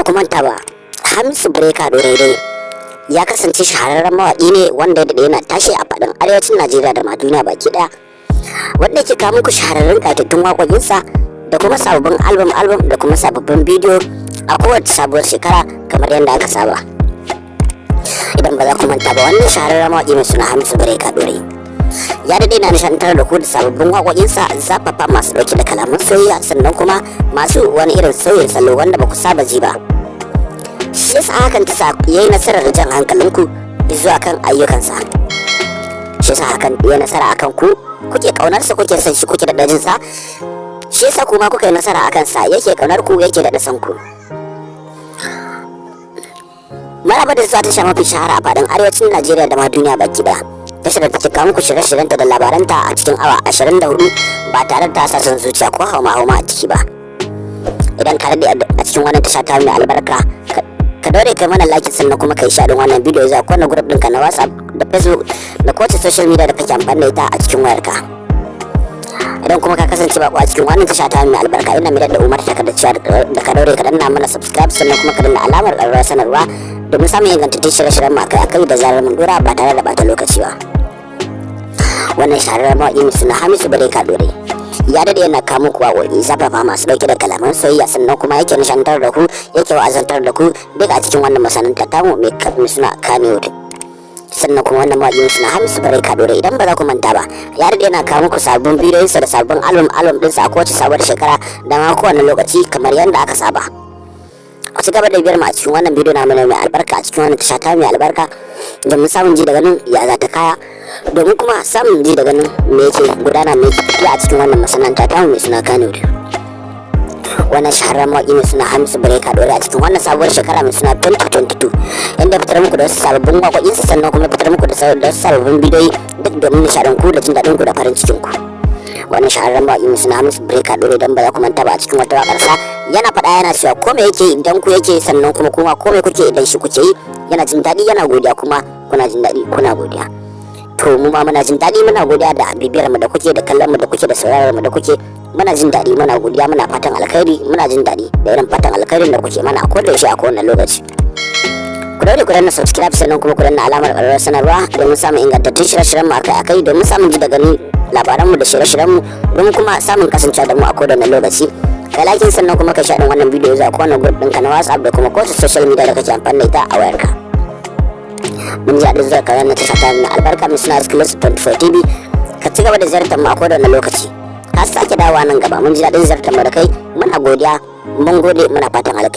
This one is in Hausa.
Ba ku manta ba, Hamisu Breaker Doraidai ya kasance shahararren mawaƙi ne wanda ya daɗe yana tashi a faɗin arewacin Najeriya da ma duniya baki ɗaya, wanda yake kawo muku shahararrun ƙayatattun waƙoƙinsa da kuma sababbin album album da kuma sababbin bidiyo a kowace sabuwar shekara kamar yadda aka saba. Idan ba za ku manta ba, wannan shahararren mawaƙi mai suna Hamisu Breaker Dorai ya daɗe na nishaɗantar da ku da sababbin waƙoƙinsa zafafa masu ɗauke da kalaman soyayya, sannan kuma masu wani irin sauyin salo wanda ba ku saba ji ba. Shi yasa hakan ta sa yayi nasarar jan hankalinku zuwa kan ayyukansa. Shi yasa hakan ya nasara akan ku, kuke kaunarsa, kuke son shi, kuke da jin sa. Shi yasa kuma kuka yi nasara akan sa, yake kaunar ku, yake da son ku. Maraba da zuwa tasha mafi shahara a faɗin arewacin Najeriya da ma duniya baki daya, tashar da take kawo muku shirye-shiryenta da labaranta a cikin awa 24 ba tare da ta sa son zuciya ko hauma hauma a ciki ba. Idan ka daɗe a cikin wannan tasha ta mai albarka, ka daure kai mana like, sannan kuma kai share wannan bidiyo zuwa kowane group ɗinka na WhatsApp da Facebook da kowace social media da kake amfani da ita a cikin wayarka. Idan kuma ka kasance bako a cikin wannan tasha ta mai albarka, ina mai da umarta ka da cewa da ka daure ka danna mana subscribe, sannan kuma ka danna alamar ƙararrawar sanarwa domin samun ingantattun shirye-shiryen mu akai-akai da zarar mun dora ba tare da bata lokaci ba. Wannan shahararren mawaƙi mai suna Hamisu Breaker Dorai ya daɗe yana kawo muku waƙoƙi zafafa masu ɗauke da kalaman soyayya, sannan kuma yake nishaɗantar da ku, yake wa'azantar da ku duk a cikin wannan masana'antar tamu mai suna Kannywood. Sannan kuma wannan mawaƙi mai suna Hamisu Breaker Dorai, idan ba za ku manta ba, ya daɗe yana kawo muku sabbin bidiyoyinsa da sabbin album album ɗinsa a kowace sabuwar shekara da ma kowane lokaci kamar yadda aka saba. Ku ci gaba da biyar mu a cikin wannan bidiyo na mai albarka, a cikin wannan tasha ta mai albarka, domin samun ji da ganin ya za ta kaya, domin kuma samun ji da ganin me yake gudana, me yake tafiya a cikin wannan masana'anta ta mai suna Kannywood. Wannan shahararren mawaƙi mai suna Hamisu Breaker Dorai, a cikin wannan sabuwar shekara mai suna 2022, inda fitar muku da wasu sababbin waƙoƙinsa, sannan kuma fitar muku da wasu sababbin bidiyoyi, duk domin nishaɗin ku da jin daɗin ku da farin cikin ku. Wannan shahararren mawaƙi mai suna Hamisu Breaker Dorai, don ba za ku manta ba, a cikin wata waƙarsa yana faɗa, yana cewa ko me yake idan ku yake, sannan kuma ko me kuke idan shi kuke yi, yana jin daɗi, yana godiya, kuma kuna jin daɗi, kuna godiya. To mu ma muna jin daɗi, muna godiya da bibiyar mu da kuke, da kallon mu da kuke, da sauraron mu da kuke. Muna jin daɗi, muna godiya, muna fatan alkhairi. Muna jin daɗi da irin fatan alkhairin da kuke mana a koda yaushe, a kowane lokaci. Ku daure ku danna subscribe, sannan kuma ku danna alamar ƙararrawar sanarwa domin samun ingantattun shirye-shiryen mu akai-akai, domin samun ji da gani labaran mu da shirye-shiryen mu, domin kuma samun kasancewa da mu a kowane lokaci. Kai like, sannan kuma ka share wannan bidiyo zuwa kowane group ɗinka na WhatsApp da kuma kowace social media da kake amfani da ita a wayarka. Mun ji daɗin zuwa kawai na tasha ta mai albarka mai suna Exclusive 24 TV. Ka ci gaba da ziyartar mu a kowane lokaci. Ka sake dawowa nan gaba, mun ji daɗin ziyartar mu da kai. Muna godiya, mun gode, muna fatan alkai.